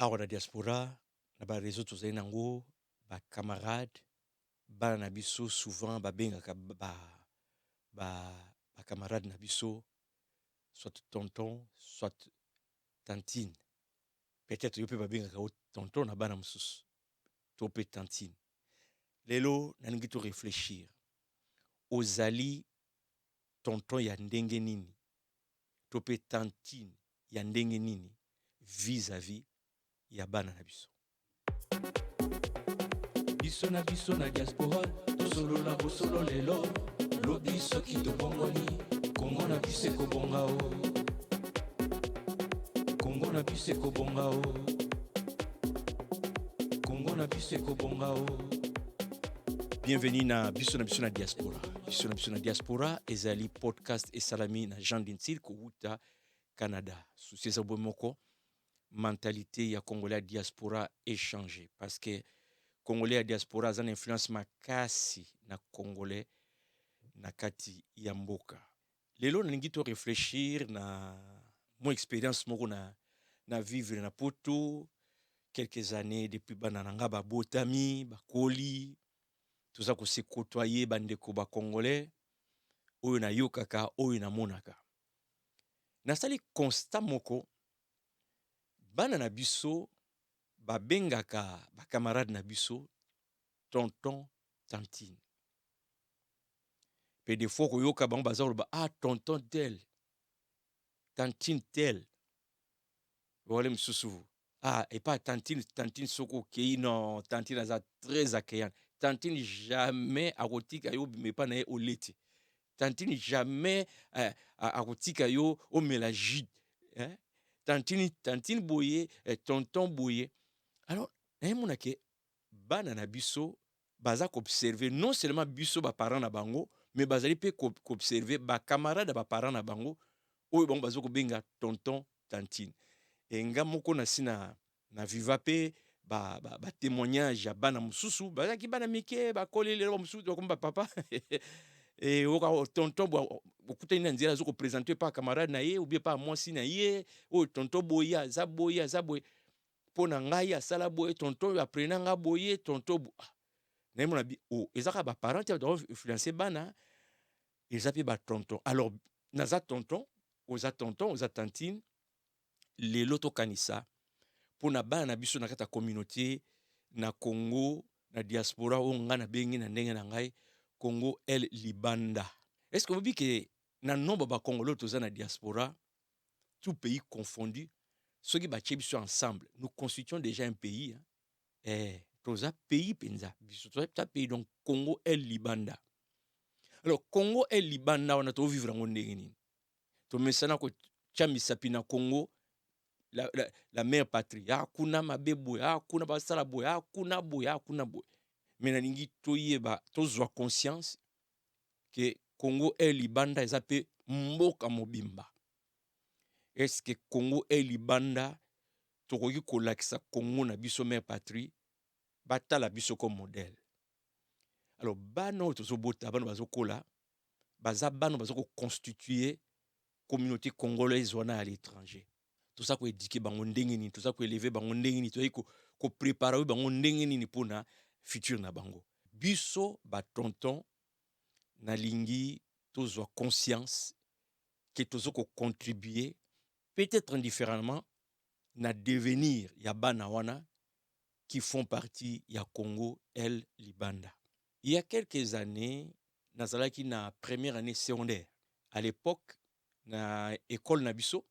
Awa na diaspora, na ba reseaux tozali nango, ba camarades, bana na biso souvent babengaka ba camarades na biso soit tonton, soit tantine. Peut-être yo mpe babengaka yo tonton na bana mosusu to mpe tantine. Lelo nalingi to réfléchir: ozali tonton ya ndenge nini to mpe tantine ya ndenge nini vis-à-vis ya bana na biso? Biso na biso na diaspora, tosolola bosolo lelo, lobi soki tobongoli, Kongo na biso ekobonga o, Kongo na biso ekobonga o, Kongo na biso ekobonga o. Bienvenue na Biso na biso na diaspora. Biso na biso na diaspora ezali podcast esalami na Jean Dintil kowuta Canada. Souci eza boye moko: mentalité ya Congolais ya diaspora échanger, parce que Congolais ya diaspora aza na influence makasi na Congolais na kati ya mboka. Lelo nalingi to réfléchir na mo expérience moko na vivre na Poto quelques années, depuis bana na nga babotami, bakoli, toza kose côtoyer bandeko Bacongolais. Oyo nayokaka, oyo namonaka, nasali constat moko: bana na biso babengaka bacamarade na biso tonton, tantine. Mpe des fois koyoka bango baza koloba: "Ah, tonton tel, tantine tel." Wale mosusu: "Ah, epa tantine, tantine soki okei, non, tantine aza très accueillante, tantine jamais akotika yo obima epa na ye oleti, tantine jamais akotika yo omela jus, hein? Tantine, tantine boye, tonton boye." Alors nayemona ke bana na biso baza koobserve non seulement biso baparent na bango, mais bazali mpe koobserve bacamarade ya baparent na bango oyo bango baza kobenga tonton, tantine. E nga moko nasi na vivre mpe batémoignage ya bana mosusu bazalaki bana mike, bakoli, lelo bamosusu bakomi bapapa. E oyoka tonton okutani na nzela, aza koprésente pa camarade na ye ou bien pa mwasi na ye: "Oyo tonton boye, aza boye, aza boye mpo na ngai, asala boye, tonton oyo aprena nga boye, tonton bo." Ah, nayemona bi o eza kaka baparent te bato influence bana, eza mpe batonton. Alors naza tonton, oza tonton, oza tantine. Lelo tokanisa mpo na bana na biso na kati ya communauté na Congo na diaspora, oyo ngai nabengi na ndenge na ngai Congo el libanda. Est ce que oyebi ke na nombre Bacongolais oyo toza na diaspora, tout pays confondu, soki batie biso ensemble, nous constituons déjà un pays, hein? Toza pays mpenza, biso toza pays. Donc Congo el libanda. Alors Congo el libanda wana, tovivre yango ndenge nini? Tomesana kotia misapi na Congo la mère patrie: ah, kuna mabe boye, ah, kuna basala boye, ah, kuna boye, ah, kuna boye. Mais nalingi toyeba, tozwa conscience ke Congo el libanda eza mpe mboka mobimba. Est-ce Congo el libanda, tokoki kolakisa Congo na biso mère patrie, batala biso comme modèle? Alors bana oyo tozobota, bana bazokola, baza bana baza koconstitue communauté congolaise wana à l'étranger. Toza koéduquer bango ndenge nini? Toza koélever bango ndenge nini? Toyei koprépare oyo bango ndenge nini mpona futur na bango? Biso batonton, nalingi tozwa conscience ke toza kocontribue peut-être indifféremment na devenir ya bana wana qui font partie ya Congo el libanda. Il y a quelques années, nazalaki na première année secondaire. À l'époque, na école na biso,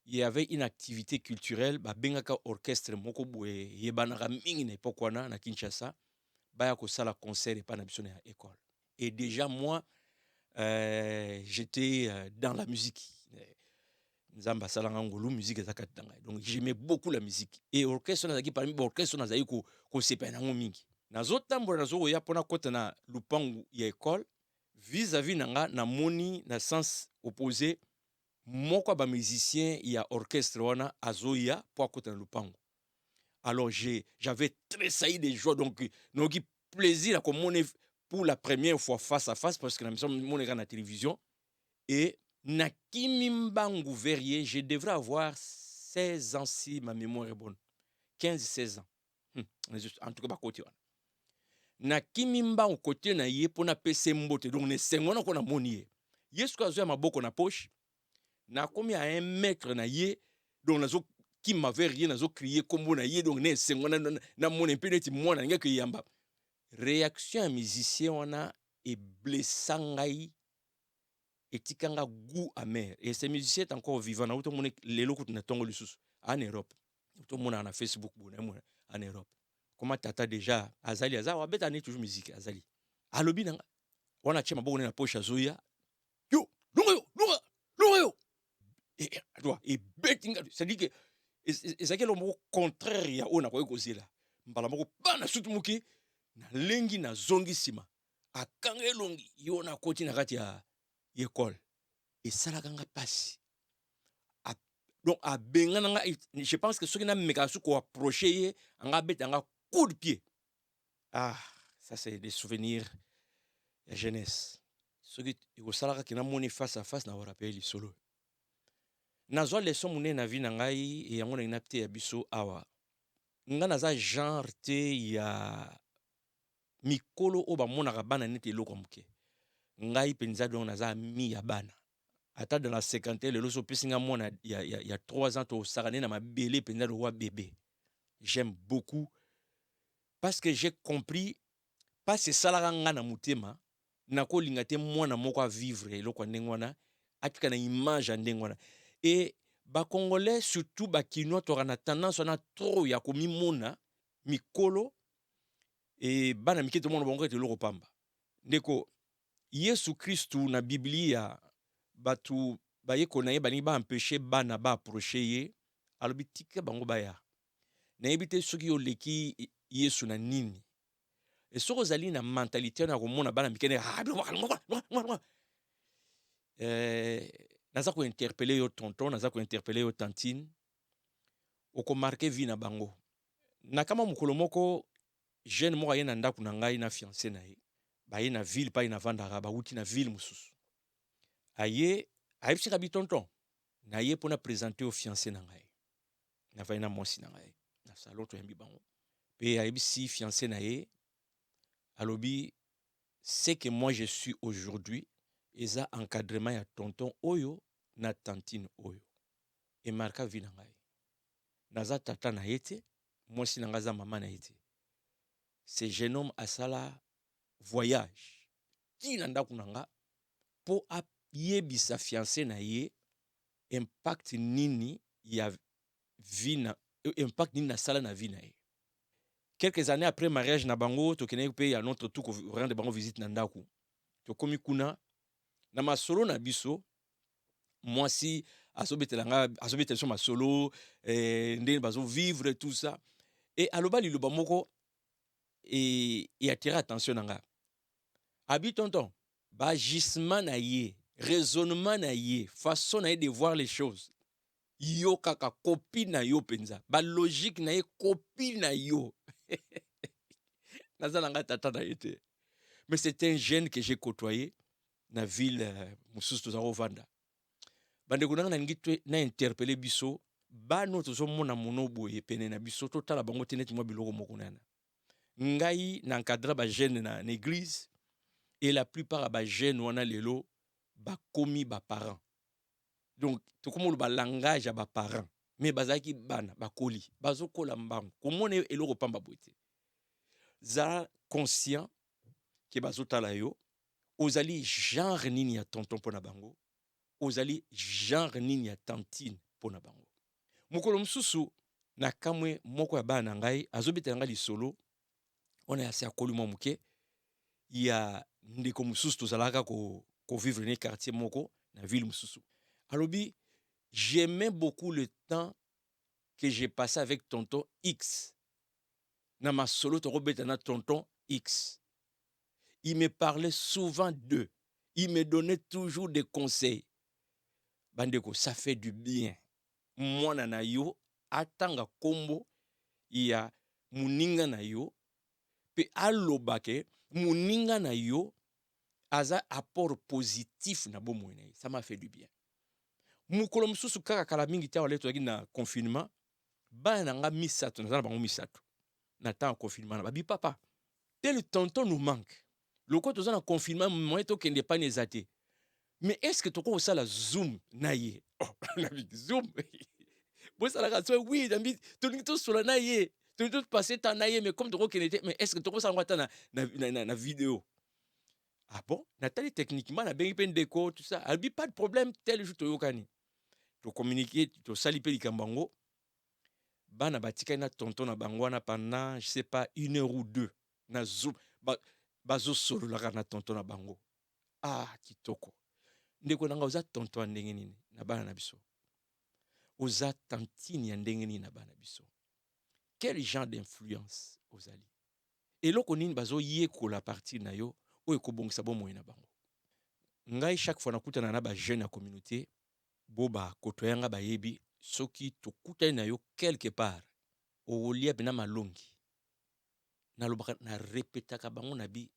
il y avait une activité culturelle, babengaka orchestre moko boye eyebanaka mingi na époque wana na Kinshasa, baya kosala concert epai na biso na école. Et déjà moi, j'étais dans la musique. Nzambe asalanga ngolu, musique eza kati na ngai, donc j'aimais beaucoup la musique. Et orchestre, nazalaki parmi baorchestre nazali kosepela nango mingi. Nazotambola, nazokoya mpona kota na lupangu ya école, vis-à-vis na nga namoni na sens opposé moko ya bamusicien ya orchestre wana azoya mpo akota na lupangu. Alors j'avais tressailli de joie, donc nayoki plaisir ya komona pour la première fois face à face, parce que na miso moneka na télévision. Et nakimi mbangu vers ye. Je devrais avoir 16 ans si ma mémoire est bonne. 15 16 ans. En tout cas bakoti wana, nakimi mbangu kote na ye mpo napesa ye mbote. Donc na esengo wana ko namoni ye, ye soki azwa ya maboko na poche, nakomi à 1 mètre na ye. Donc nazokima vers ye, nazocrier nkombo na ye. Donc na esengo namona mpe neti mwana alingi koyamba. Réaction ya musicien wana eblessa ngai, etika nga goût amer. Et ce musicien est encore vivant. Nauti omona lelo kutu na ntongo lisusu en Europe, tomonaka na Facebook boye, namona en Europe koma tata déjà azali, aza abeta ne toujours musique. Azali alobi na nga wana, atie maboko ne na poche, azoya: "Yo lunga, yo lunga, lunga yo." Ebeti nga, c'est-à-dire que ezalaki eloko moko contraire ya oyo nakoki kozela. Mbala moko bana sutu moke, nalengi, nazongi nsima, akanga elongi yo, nakoti na kati ya ekole. Esalaka nga mpasi. Donc abengana nga. Je pense que soki namekaka su koapprocher ye, anga abeta nga coup de pied. Ah, ça, c'est des souvenirs ya jeunesse. Soki ekosalaka ke namoni face à face, na korappeler lisolo. Nazwa leçon monene na vie na ngai, e yango ndenge nateya biso awa. Nga naza genre te ya mikolo oyo bamonaka bana neti eloko ya moke. Ngai mpenza, donc naza ami ya bana ata dans la cinquantaine. Lelo so opesi nga mwana ya 3 ans, tosaka nde na mabele mpenza lokwa bébé. J'aime beaucoup parce que j'ai compris mpasi esalaka nga na motema. Nakolinga te mwana moko avivre eloko ya ndenge wana, atika na image ya ndenge wana. E Bacongolais, surtout Bakinois, toka na tendance wana trop ya komimona mikolo e bana mike tomona bango ete eloko pamba. Ndeko, Yesu Kristu na Biblia, bato bayekoli na ye balingi baempêcher bana baapprocher ye, alobi: "Tika bango baya." Nayebi te soki oleki Yesu na nini. E soki ozali na mentalité wana ya komona bana mike nde ah, naza kointerpeller yo tonton, naza kointerpeller yo tantine, okomarquer vie na bango. Na kama mokolo moko, jeune moko aye na ndako na ngai na fiancé na ye. Baye na ville pai navandaka, bawuti na ville mosusu. Aye, ayebisaka bi: "Tonton, naye mpona présenter yo fiancé na ngai." Navandi na mwasi na ngai na salon, toyambi bango mpe ayebisi fiancé na ye, alobi: "Ce que moi je suis aujourd'hui eza encadrement ya tonton oyo na tantine oyo emarqua vie na ngai. Naza tata na ye te, mwasi na ngai aza mama na ye te. Ce jeune homme asala voyage ti na ndako na nga mpo ayebisa fiancé na ye impact nini ya vie na impact nini nasala na vie na ye." Quelques années après mariage na bango, tokendaki mpe ya notre tour korendre bango visite na ndako. Tokomi kuna, na masolo na biso, mwasi azobetela nga, azobetela biso masolo ndenge bazovivre, tout ça. E aloba liloba moko e attirer attention na nga. Abi: "Tonton, baagissement na ye, raisonnement na ye, façon na ye de voir les choses, yo kaka copie na yo mpenza, balogique na ye, copie na yo." Naza na nga tata na ye te, mais c'est un jeune que j'ai côtoyé na ville mosusu toza kovanda. Bandeko nanga, nalingi na interpeller biso bana oyo tozomona mono boye pene na biso. Totala bango te neti mwa biloko moko nana. Ngai na encadra bajeune na église, et la plupart ya bajeune wana lelo bakomi baparent. Donc tokomi oloba langage ya baparent, mais bazalaki bana, bakoli, bazokola mbangu. Komona eloko pamba boye te. Zala conscient ke bazotala yo. Ozali genre nini ya tonton mpo na bango? Ozali genre nini ya tantine mpo na bango? Mokolo mosusu, na kamwe, moko ya bana na ngai azobetela ngai lisolo wana ya se akoli mwa moke ya ndeko mosusu tozalaka kovivre ne quartier moko na ville mosusu. Alobi: "J'aimais beaucoup le temps que j'ai passé avec tonton X. Na masolo tokobeta na tonton X, il me parlait souvent d'eux, il me donnait toujours des conseils." Bandeko, ça fait du bien mwana na yo atanga nkombo ya moninga na yo mpe aloba ke moninga na yo aza apport positif na bomoi na ye. Ça m'a fait du bien. Mokolo mosusu kaka, kala mingi te, awa tozalaki na confinement, Bana na nga misato, naza na bango misato, na ntango ya confinement na babi: "Papa, tel tonton nous manque. Lokola toza na confinement, moyen tokende epani eza te, mais est ce que tokoki kosala Zoom na ye?" Oh, nabi: "Zoom bosalaka so?" "Oui," nabi, "tolingi tosola na ye, tolingi topasser temps na ye, mais comme tokokende te, mais est ce que tokosala yango ata na vidéo?" Ah bon, natali techniquement, nabengi mpe ndeko, tout ça, alobi: "Pas de problème, tel jour toyokani, tocommuniquer." Tosali mpe likambo yango. Bana batikali na tonton na bango wana pendant, je sais pas, une heure ou deux na Zoom, bazosololaka na tonton na bango. Ah, kitoko! Ndeko na nga, oza tonton ya ndenge nini na bana na biso? Oza tantine ya ndenge nini na bana biso? Quel genre d'influence ozali? Eloko nini bazoyekola partir na yo oyo ekobongisa bomoi na bango? Ngai, chaque fois nakutana na bajeune ya communauté, bo bakotoya nga, bayebi, soki tokutani na yo quelque part, okolia mpena malongi. Nalobaka, narepetaka bango na bi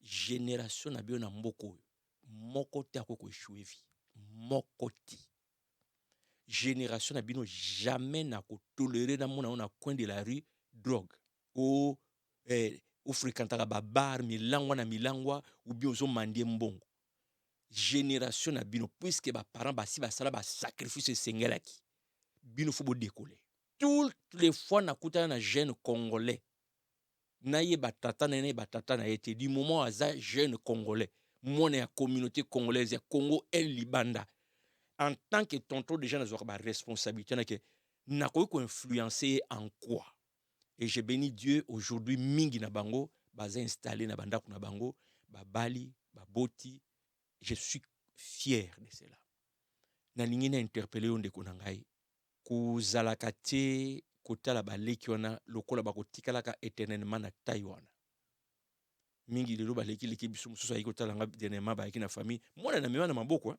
génération na bino na mboka oyo, moko te akoki koéchouer vie, moko te. Génération na bino, jamais na kotolérer namona yo na coin de la rue, drogue o ofréquentaka babar, milangwa na milangwa, ou bien ozomandie mbongo. Génération na bino, puisque baparent basi basala basacrifice esengelaki, bino faut bodécoller. Toutes les fois nakutana na jeune Congolais, nayeba tata na ye, nayeba tata na ye te, du moment aza jeune Congolais, mwana ya communauté congolaise ya Congo el libanda, en tant que tonton, déjà nazwaka baresponsabilité nake nakoki koinfluencer ye en quoi. Et je bénis Dieu, aujourd'hui mingi na bango baza installé na bandako na bango, babali, baboti. Je suis fier de cela. Nalingi na interpeller yo, ndeko na ngai, kozalaka te kotala baleki wana lokola bakotikalaka éternellement na taille wana. Mingi lelo balekileki biso. Mosusu ayaki kotala nga dernièrement, bayaki na famille, mwana na mema na maboko,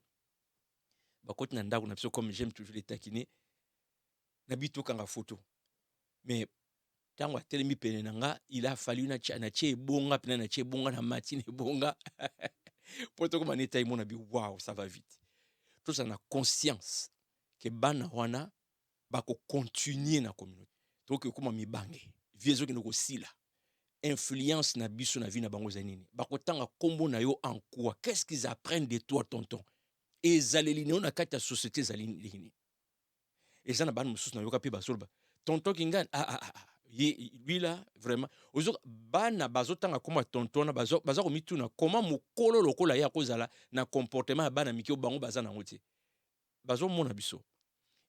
bakoti na ndako na biso. Comme j'aime toujours les taquiner, na bi tokanga photo, mais ntango atelemi pene na nga, il a fallu natie ebonga mpena, natie ebonga na matine, ebonga mpo tokoma neta emona bi. Wow, ça va vite. Tozala na conscience ke bana wana bakocontinuer na communauté. Tokoki kokóma mibange, vie ezokende kosila. Influence na biso na vie na bango eza nini? Bakotanga nkombo na yo en quoi? Qu'est-ce qu'ils apprennent de toi, tonton? Ezaleli na yo na kati ya société ezali nini? Eza na bana mosusu nayoka mpe bazoloba: "Tonton Kingani, ah, ah, ah, ye, lui là, vraiment." Ozoka bana bazotanga nkombo ya tonton wana, baza komituna koma mokolo lokola ye akozala na comportement ya bana mike oyo bango baza nango te. Bazomona biso.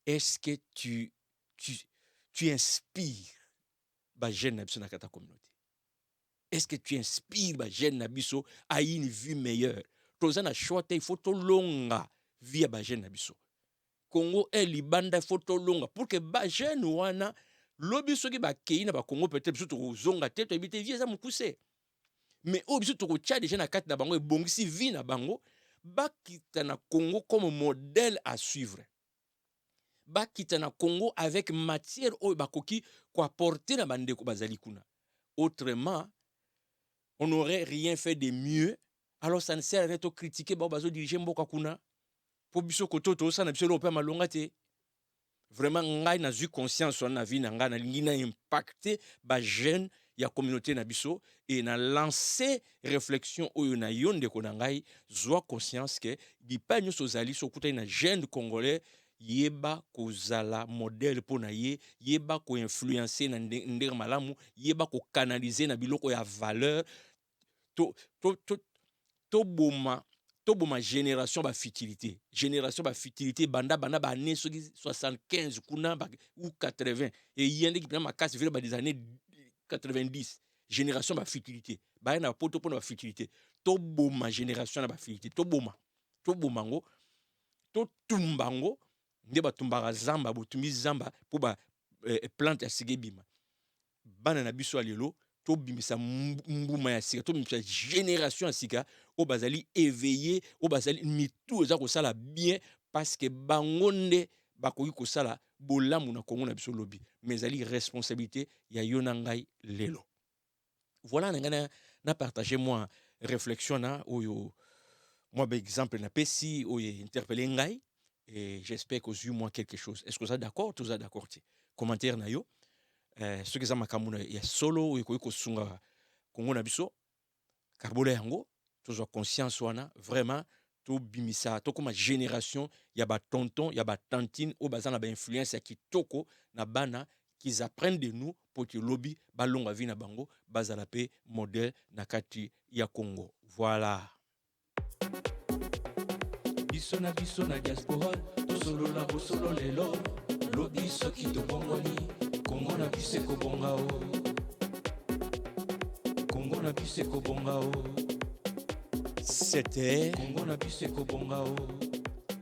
Est-ce que tu inspires bajeune na biso na kati ya communauté? Est-ce que tu inspires bajeune na biso à une vie meilleure? Toza na choix te, il faut tolonga vie ya bajeune na biso. Congo e libanda, il faut tolonga pour que bajeune wana lobi, soki bakei na bakongo, peut-être biso tokozonga te, toyebi te, vie eza mokuse, mais oyo biso tokotia déjà na kati na bango ebongisi vie na bango, bakita na Congo comme modèle à suivre, bakita na Congo avec matière oyo bakoki koapporter na bandeko bazali kuna. Autrement, on n'aurait rien fait de mieux. Alors ça ne sert à rien tocritiquer bao bazodirige mboka kuna, mpo biso kote oyo tozosala na biso eloko mpe ya malonga te. Vraiment, ngai nazwi conscience wana na vie na ngai. Nalingi na impacte bajeune ya communauté na biso e na lance réflexion oyo na yo, ndeko na ngai: zwa conscience ke bipai nyonso ozali, so okutani na jeune Congolais, yeba kozala modèle mpo na ye, yeba koinfluencer na ndenge malamu, yeba kocanaliser na biloko ya valeur. Toboma to, to, to génération bafutilité, génération bafutilité banda baannée soki 75 kuna ou 80, eyendeki mpena makasi vers ba des années 90. Génération bafutilité baya na poto mpona bafutilité. Toboma génération na bafutilité, toboma yango, totumba yango nde batumbaka zamba. Botumbi zamba mpo ba plante ya sika ebima. Bana na biso ya lelo, tobimisa mbuma ya sika, tobimisa génération ya sika oyo bazali éveillé, oyo bazali mitu eza kosala bien, parce que bango nde bakoki kosala bolamu na Kongo na biso lobi. Mais ezali responsabilité ya yo na ngai lelo. Voilà, na ngai na partage mwa réflexion na oyo, mwa baexemple napesi oyo interpellé ngai, et j'espère qu'ozwi mwa quelque chose. Est ce que oza d'accord? Toza d'accord te? Commentaire na yo, soki eza makambo ya solo oyo ekoki kosunga Kongo na biso, kabola yango, tozwa conscience wana. Vraiment, tobimisa, tokóma génération ya batonton, ya batantine oyo baza na bainfluence ya kitoko na bana, qu'ils apprennent de nous po te lobi balonga vie na bango, bazala mpe modèle na kati ya Congo. Voilà. Biso na biso na diaspora, tosolola bosolo lelo, lobi soki tobongwani, Kongo na biso ekobonga o, Kongo na biso ekobonga o. C'était Kongo na biso ekobonga o.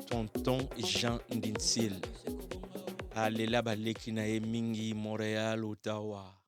Tonton Jean Ndinsil, alela baleki na ye mingi, Montréal, Ottawa.